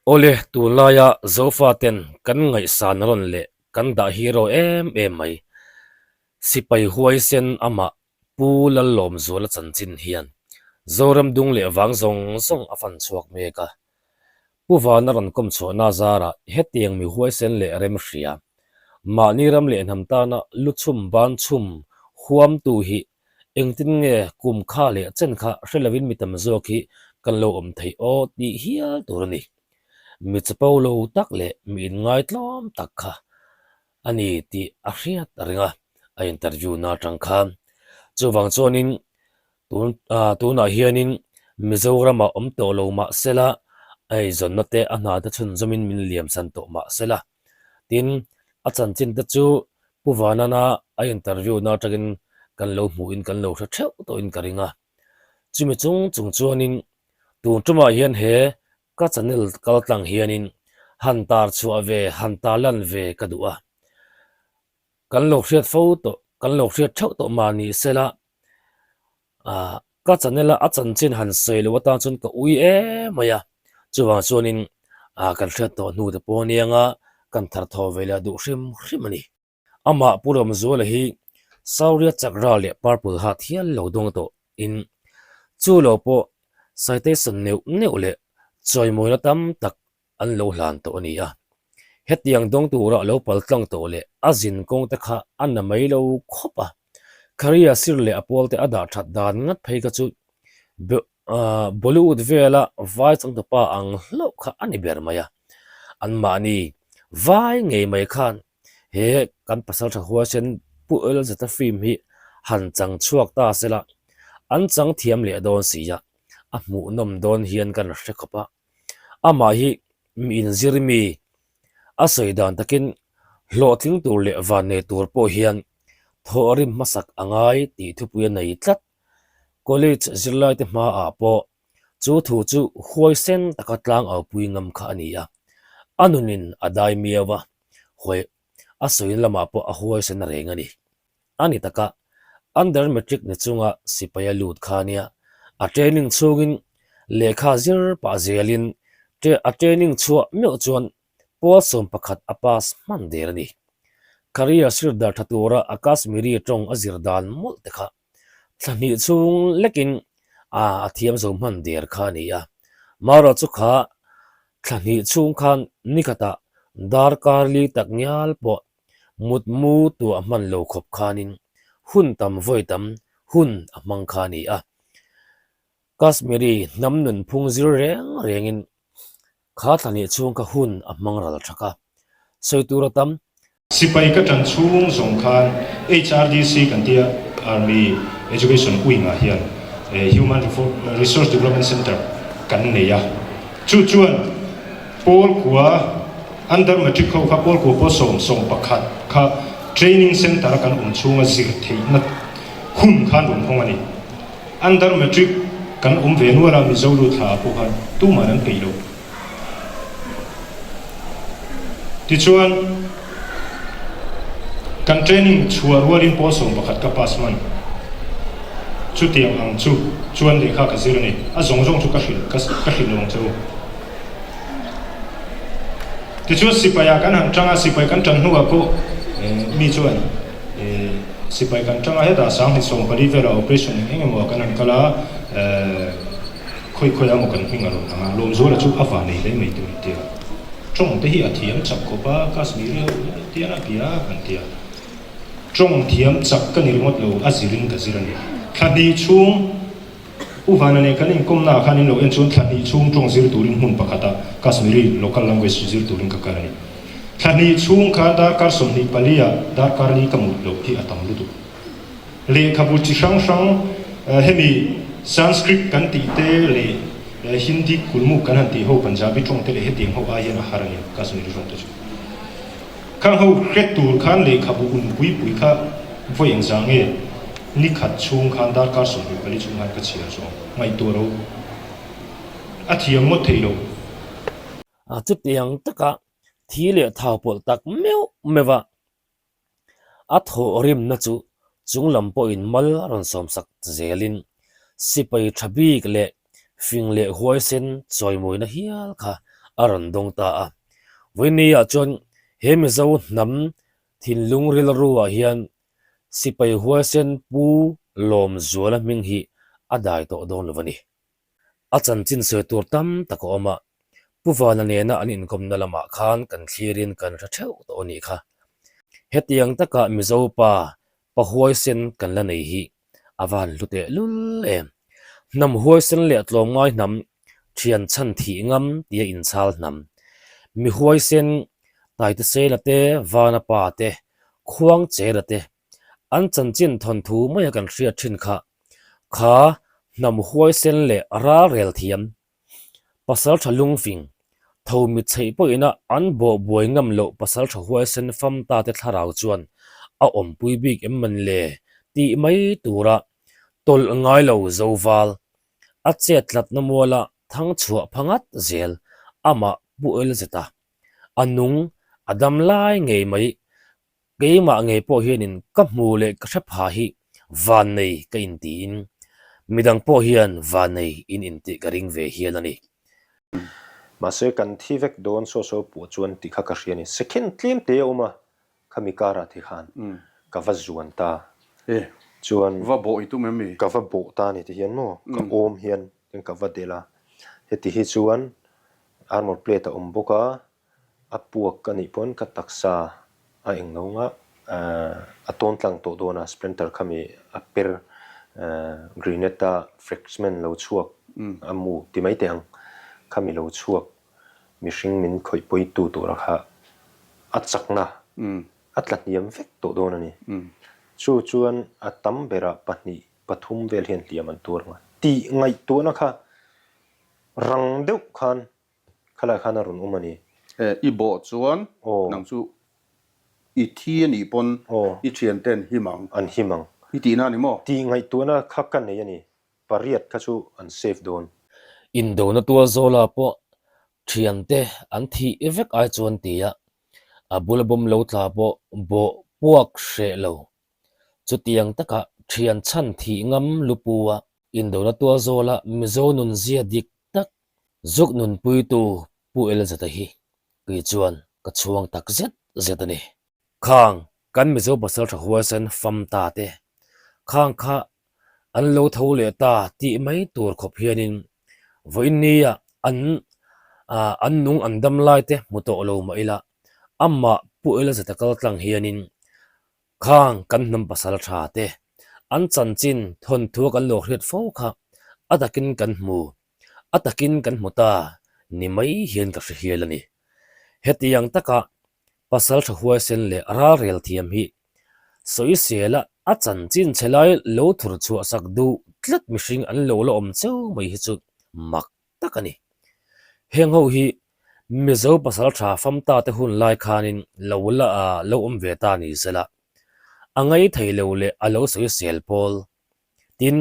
Awle, tunlaia Zofaten kan ngaihsan rawn leh kan dah hero em em mai. Sipai huaisen amah Pu Lallawmzuala chanchin hian Zoram dung leh vang zawng zawng a fan chhuak mek a. Pu Vana rawn kawm chhuahna zarah hetiang mi huaisen leh rem hria, mahni ram leh hnam tana lu chhum ban chhum huamtu hi Engtin nge kum kha leh chen kha hre lovin mi tam zawk hi kan lo awm theih aw tih hial tur a ni. Mi chapo lo tak leh mi inngaitlawm tak kha a ni tih a hriat a ring a, a interview na atang khan. Chuvang chuanin tun tunah hianin Mizoramah awm tawh lo mah sela, a eizawnna te a hna te chhunzawmin min liamsan tawh mah sela. Tin, a chanchin te chu Pu Vanana a interview na atangin kan lo hmuhin kan lo hre theuh tawhin ka ring a. Chumi chung chung chuanin tun tumah hian he ka channel kal tlang hianin han tar chhuah ve, han tar lan ve ka duh a. Kan lo hriat fo tawh, kan lo hriat theuh tawh mah ni sela, ah ka channel a a chanchin han sawi loh atan chuan ka ui em mai a, chuvang chuanin ah kan hriat tawh hnu te pawh aniang a, kan thar thaw ve leh duh hrim hrim a ni. Amah Pu Rawmzuala hi Sauria Chakra leh Purple Heart hial lo dawng tawh in chu lo pawh citation neuh neuh leh chawimawina tam tak an lo hlan tawh a ni a. Hetiang dawng tura lo pal tlang tawh leh a zin kawng te kha a na mai lo khawp a. Career sir leh a pawl te a dah that dan ngat phei kha chu Bollywood vela vai changtupa ang hlauh kha a ni ber mai a. Anmahni vai ngei mai khan he kan pasaltha huaisen Pu Elzeta film hi han chang chhuak ta sela an chang thiam leh dawn si a, a hmuhnawm dawn hian kan hre khawp a. Amah hi mi inzir mi a sawi dan takin hlawhtling tur leh vannei tur pawh hian thawhrim hmasak a ngai tih thupui a nei tlat. College zirlaite hmaah pawh chu thu chu huaisen taka tlang aupui ngam kha a ni a, a nunin a dai miau a, huai a sawi lamah pawh a huaisen reng a ni. A ni taka, under matric ni chunga sipai a lut kha nia, a training chhungin lehkha zir pah zelin a training chhuah meuh chuan pawl 11 a pass hman der a ni. Career sir dar tha tura a Kashmiri tawng a zir dan mawlh te kha thla hnih chhung lekin a a thiam zo hman der kha a ni a. Marawh chu kha thla hnih chhung khan nikhatah darkar li tak ngial pawh Mutmu tuah hman lo khawp khanin hun tam vawi tam hun a hmang kha a ni a. Kashmiri hnam nunphung zir reng rengin kha thla hnih chhung kha hun a hmang ral thak a. Sawi tur a tam. Sipai ka tan chhung zawng khan HRDC kan tia Army Education Wing-ah hian Human Resource Development Centre kan nei a. Chu chuan Pawl kua Under Matric ho kha Pawl kua pawh 11 kha Training Centre a kan awm chhunga zir theihna hun khan rawn hawng a ni. Under Matric kan awm ve nual a Mizo lut thla ah pawh khan tuman an peih lo. Tichuan kan training chhuah rualin pawl 11 ka pass hman. Chutiang ang chu chuan lehkha ka zir a ni. A zawng zawng chu ka hrilh ka hrilh lo ang che u. Tichuan sipai ah kan han tang a, sipai kan tan hnuah pawh mi chuan sipai kan tang a, hetah 2014 velah operation eng eng emaw ah kan han kal a, khawi khawi ah emaw kan hming a rawn lang a, Lawmzuala chu a van nei hle mai tur an ti a, tawng te hi a thiam chak khawp a, Kashmir ho tian a bia an ti a, tawng thiam chak ka ni ringawt lo, a zirin ka zir a ni. Thla hnih chhung. U Vana nen kan inkawmna ah khan in lo en chuan thla hnih chhung tawng zir turin hmun pakhata Kashmiri local language zir turin ka kal a ni. Thla hnih chhung khan darkar 24 ah darkar li ka mut loh hi a tam lutuk. Lehkhabu chi hrang hrang hemi Sanskrit kan tih te leh Hindi kulmuk kan han tih ho Punjabi tawng te leh hetiang ho ai hian a har a ni Kashmiri tawng te chu. Khang ho hret tur khan lehkhabu un pui pui kha vawi engzah nge ni khat chhung khan darkar 24 chhung khan ka chhiar zawng ngaihtuah ro a thiam ngawt thei lo. A chutiang taka thi leh thau pawlh tak meuh meuh a, a thawh rimna chu chung lam pawhin mal a rawn sawmsak zelin sipai tha bik leh fing leh huaisen chawimawina hial kha a rawn dawng ta a. Vawinia chuan he Mizo hnam thinlung rilruah hian sipai huaisen Pu Lawmzuala hming hi a dai tawh dawn lo a ni. A chanchin sawi tur tam tak a awm a, Pu Vana nena an inkawmna lamah khan kan thlirin kan hre theuh tawh a nih kha. Hetiang taka Mizo pa pa huaisen kan la nei hi a va han hlu teh lul em. Hnam huaisen leh tlawmngai hnam, thian chhan thih ngam tia inchhal hnam. Mi huaisen, Taitisela te, Vana pa te, Khuangchera te, An chanchin thawnthu maia kan hriat thin kha, kha hnam huaisen leh ralrel thiam, pasal tha lungfing, tho mit chheih pawhina an bawh buai ngam loh pasal tha huaisen fam ta te thlarau chuan a awmpui bik em man le tih mai tura tawlh ngai lo zoval a chet tlatna muala thang chhuah pha ngat zel amah pu el zeta a nung a dam lai ngei mai Keimah ngei pawh hianin ka hmu leh ka hre pha hi vannei ka intiin midang pawh hian vannei in intih ka ring ve hial a ni. Mahse kan thi vek dawn saw saw puah chuan tih kha ka hria a ni. Second tlem te a awm a, khami karah ti khan ka va zuan ta. Chuan Va bawh i tum em mi? Ka va bawh ta a ni ti hian maw ka awm hian ka va delh a. Heti hi chuan armor plate a awm bawk a, A puak ka nih pawn ka taksa a eng lo nga, a tawn tlang tawh dawn a, splinter kha mi a per grenade a fragment lo chhuak a mu ti mai teh ang, kha mi lo chhuak mihring min khawih pawi tu tura kha a chakna a tla hniam vek tawh dawn a ni. Chu chuan a tam berah pahnih pathum vel hian hliam an tuar nga tih ngaihtuahna kha rang deuh khan Khalai khan a rawn awm a ni. E, i bawh chuan nang chu i thi a nih pawn i thian te an him ang. An him ang. I tihna a ni maw? Tih ngaihtuahna kha ka nei a ni. Pariat kha chu an safe dawn. Indona tual zawla pawh thiante an thih vek ai chuan tia a bula bawm lo tla pawh bawh puak hreh lo. Chutiang taka thian chhan thih ngam lupu a indona tual zawla Mizo nunzia dik tak Zuk nunpuitu Pu Elzata hi kei chuan ka chhuang tak zet zet a ni. Khang kan Mizo pasaltha huaisen fam ta te, khang kha an lo tho leh ta tih mai tur khawp hianin vawiin nia an an nung an dam lai te hmu tawh lo mah ila amah Pu Elzata kal tlang hianin Khang kan hnam pasal tha te, an chanchin thawnthua kan lo hriat fo kha a takin kan hmu, a takin kan hmu ta ni mai hian ka hre hial a ni. Hetiang taka pasal tha huaisen leh ralrel thiam hi sawisela a chanchin chhe lai lo thur chhuah sak duh tlat mihring an lo la awm cheu mai hi chu mak tak a ni. Heng ho hi Mizo pasal tha fam ta te hun lai khanin lo la a lo awm ve ta ni sela, a ngai thei lo leh a lo sawi sel pawl. Tin,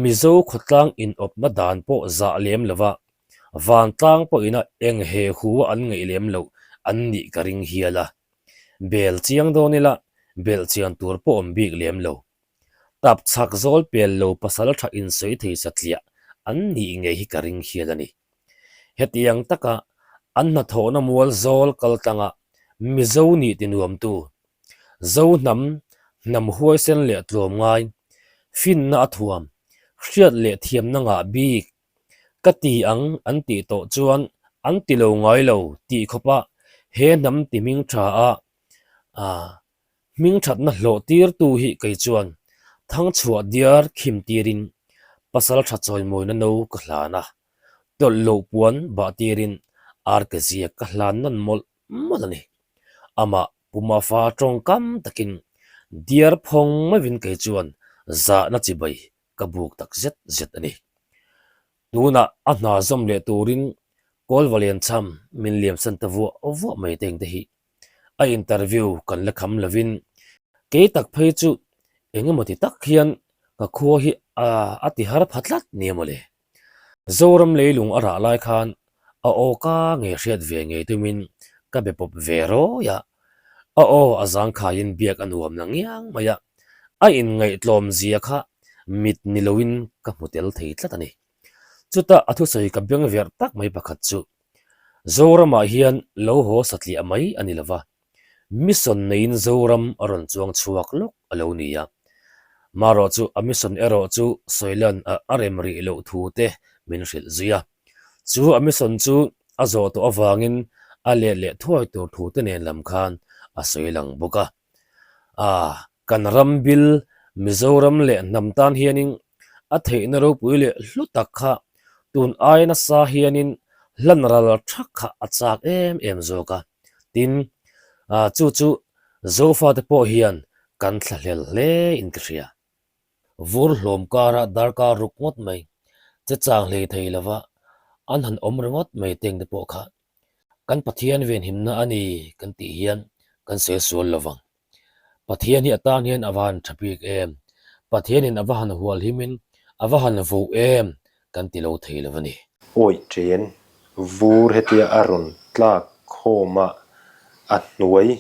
Mizo khawtlang inawpna dan pawh zah lem lova, vantlang pawhina eng he hu a an ngaih lem loh an nih ka ring hial a. Bel chiang dawn ila, belh chian tur pawh awm bik lem lo. Tap chhak zawl pel lo pasal tha insawi thei satliah an nih ngei hi ka ring hial a ni. Hetiang taka an hnathawhna mual zawl kal tlanga Mizo nih ti nuamtu, Zo hnam, hnam huaisen leh tlawmngai, finna a thuam, hriat leh thiamna ngah bik ka ti ang an tih tawh chuan an ti lo ngai lo tih khawpa he hnam ti hming tha a Hming thatna hlawh tirtu hi kei chuan thangchhuah diar khim tirin pasal tha chawimawina no ka hlan a, tawlh loh puan bah tirin arke ziak ka hlan nawn mawlh mawlh a ni. Amah Pumafa tawngkam takin diar phawng maivin kei chuan zahna chibai ka buk tak zet zet a ni. Tunah a hna zawm leh turin Kawlvalian chham min liamsan ta vuah vuah mai te engte hi a interview kan la kham lovin kei tak phei chu eng emaw ti tak hian ka khua hi a ti har pha tlat nia mawle. Zoram leilung a rah lai khan a aw ka nge hriat ve ngei tumin ka be pawp ve rawi a, a aw a zangkhaiin biak a nuam na ngiang mai a, a inngaihtlawm zia kha mit ni loin ka hmu tel thei tlat a ni. Chutah a thusawi ka beng verh tak mai pakhat chu. Zoramah hian lo haw satliah mai a ni lova, mission neiin Zoram a rawn chuang chhuak lawk a lo ni a. Marawh chu a mission erawh chu sawilan a a rem rih loh thu te min hrilh zui a. Chu a mission chu a zawh tawh avangin a let leh thuai tur thu te nen lam khan a sawi lang bawk a. Ah, kan ram bil Mizoram leh hnam tan hianin a theihna ropui leh hlu tak kha tun aia nasa hianin hlan ral thak kha a chak em em zawk a. Tin, ah chu chu Zofate pawh hian kan thlahlel hle in ka hria. Vur hlawm kara darkar ruk ngawt mai, che chang hlei thei lova an han awm ringawt mai teng te pawh kha kan Pathian venhimna a ni kan tih hian kan sawi sual lo vang. Pathian hi a tan hian a va han tha bik em? Pathianin a va han hual himin a va han voh em kan ti lo thei lo a ni. Awih chen vur hetia a rawn tlak khawm a, a hnuai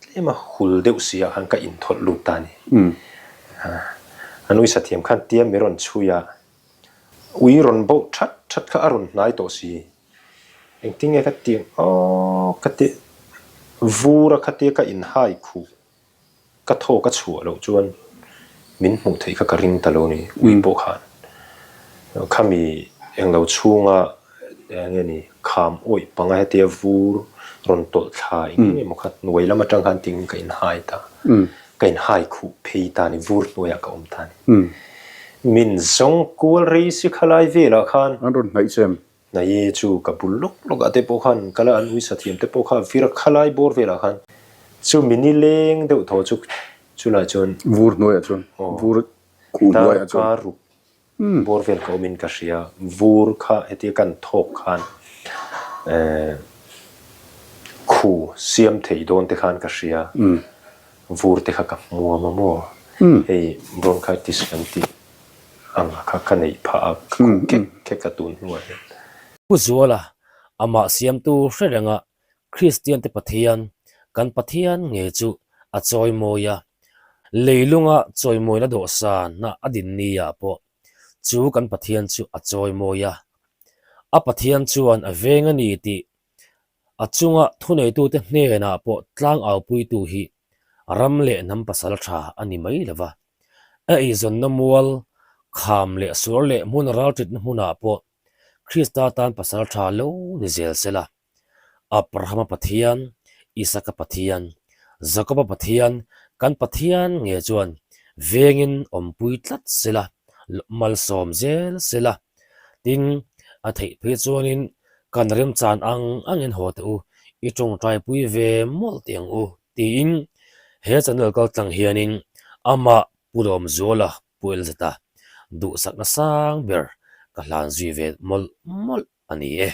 Tlem a hul deuh si ah khan ka inthawlh lut ta a ni. An uisa thiam khan tia mi rawn chhui a, ui rawn boh that that kha a rawn hnai tawh si. Engtin nge ka tih ang aw ka ti vur a khatia ka inhai khuh ka thaw ka chhuah loh chuan min hmuh theih kha ka ring ta lo a ni ui pawh khan. Khami englo chhunga Eng nge ni, kham awih panga hetia vur rawn tawlh thla eng eng emaw kha hnuai lam atang khan tingin ka inhai ta. Ka inhai khuh phei ta ni, vur hnuaiah ka awm ta ni. Min zawng kual rei si khalai velah khan. An rawn hnaih che em? Hnaih chu ka bul lawk lawk ah te pawh khan kal a, an uisa thiam te pawh kha vir khalai bawr velah khan. Chu mini leng deuh thaw chu chulai chuan. Vur hnuaiah chuan, vur khuh hnuaiah chuan. Darkar ruk Bawr vel ka awmin ka hria. Vur kha hetia kan thawk khan khu siam thei dawn te khan ka hria. Vur te kha ka hmuam a maw? Hei bronchitis kan tih ang kha ka neih phah a, ka khuh khek khek a tun hnuah hian. Pu Zuala, amah siamtu hre renga Kristiante Pathian, kan Pathian ngei chu a chawimawi a, leilunga chawimawina dawhsanna a din niah pawh chu kan Pathian chu a chawimawi a. A Pathian chuan a veng a ni tih a chunga thuneitute hnenah pawh tlangaupuitu hi ram leh hnam pasal tha a ni mai lo va. A eizawnna mual, kham leh suar leh hmun ralṭitna hmunah pawh Krista tan pasal tha lo ni zel sela. Abrahama Pathian, Isaka Pathian, Jakoba Pathian, kan Pathian nge chuan vengin awmpui tlat sela, malsawm zel sela. Tin, a theih phei chuanin kan remchan ang angin haw teh u, i tawngtaipui ve mawlh teh ang u, tiin he channel kaltlang hianin amah Pu Lawmzuala Pu Elzeta duhsakna sang ber ka hlan zui ve mawlh mawlh a ni e.